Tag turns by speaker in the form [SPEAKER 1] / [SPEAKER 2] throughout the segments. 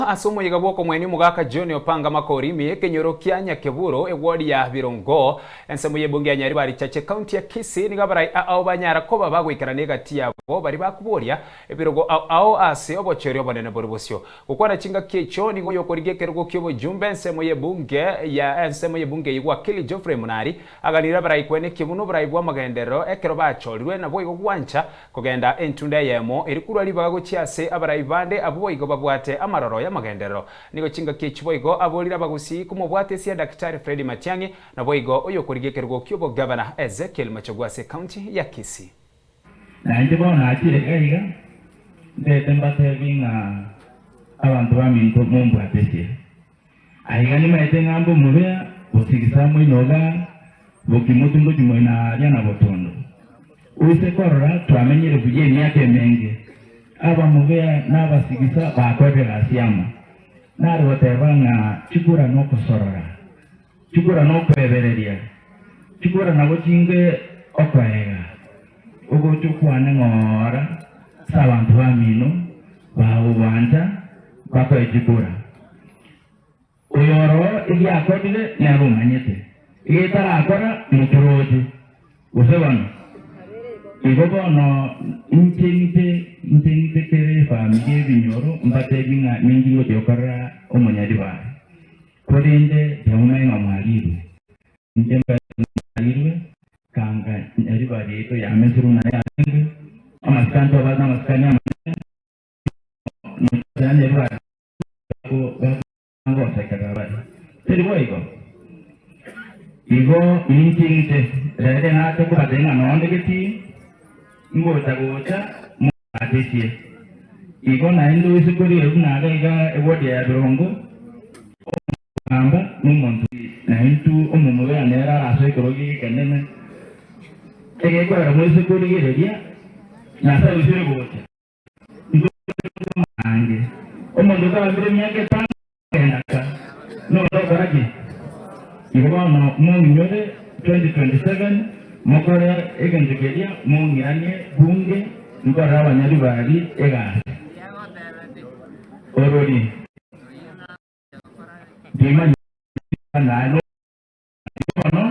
[SPEAKER 1] ase omoyega bw'okomwenia omogaka John Opanga Makori ime y'ekenyoro kia Nyakeburo eward ya Birongo ensemo y'ebunge ya Nyaribari Chache county ya Kisii nigo abarai ao banyara koba bagoikerana egati yabo baria bakoboria ebirogo ao ao ase obochori obonene bore bosio. Gokwana chingaki echio nigo oyokorigia ekerogo ki'obojumbe ensemo y'ebunge ya ensemo y'ebunge eyio Wakili Geoffrey Munari aganire abarai kwenekia buna oborai bw'amagenderero ekero bachorirwe naboigo gwancha Kogenda entunda eyemo eri korwa ribaga gochia ase abarai bande abwo boigo babwate amaroro y'amagenderero. Nigo chingaki echi boigo aborire abagusii komobwata esia Daktari Freddy Matiang'i naboigo oyokorigia ekerogo ki'obogavana Ezekiel Machogu ase ekaunti ya Kisii.
[SPEAKER 2] Na inche bono nachire iga iga, ntete mbatebi ng'a abanto baminto mombwatesie. Aiga nimaete ng'a mbomobea gosigisa moino iga bokimotu ngochia moino aaria na botondo. Oise korora twamenyire buya emiaka emenge, abamobea na abasigisa bakorire egasi amo. Nare goteba ng'a chikura nokosorora, chikura nokwebereria, chikura nabo chinge okoega, ogocha okwane ng'ora ase abanto bamino bagogwancha bakoe chikura. Oyoro egiakorire nere omanyete, egetarakora nokoroche, gose bono. Igo bono inche ng'ite inche ng'ite kera efamiri ebinyoro mbatebi ng'a ninki ngochia gokorera omonyaribari, korende tiamomanye ng'a mwarirwe. Inche mbaete mwarirwe, kanga nyaribari yaito yamesirwe buna yarenge, amasikani twabwate namasikani amanene, Teri boigo? Igo inche inche rere nache kobatebia ng'a nonde getii ngocha gocha mobatesie. Igo naende oise korigereria buna iga iga ewodi ya Birongo, omogamba nomonto naintwe omomura nere arasoe ekerogo ekenene, egekorera moise korigereria Nyasae oisire gocha. Aange, omonto okagambire emiaka etano kogenda ka, nonde okora ki? Igo bono mong'inyore 2027 mokore egento keria mong'iranie bunge nkorere abanyaribari egasi. Orori ndimanyeti naye. Bono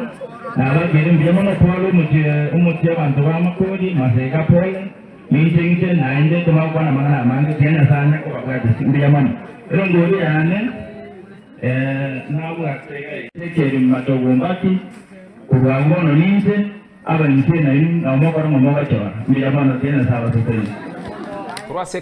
[SPEAKER 2] nabakeire mbuya mono Pole omochie omochie abanto b'amakori, Masega pole, ninche inche naende tibagokwana amang'ana amange, tiga Nyasae anye kobabwatesia. Mbuya mono. Erongori yane eh, nabwate iga Ezekiel Matogo Mbaki, korwa abwo bono ninche, aba inche nainwe nabo mokora ng'a mogochora. Mbuya mono, tiga Nyasae abasesenie.
[SPEAKER 1] Korwa ase.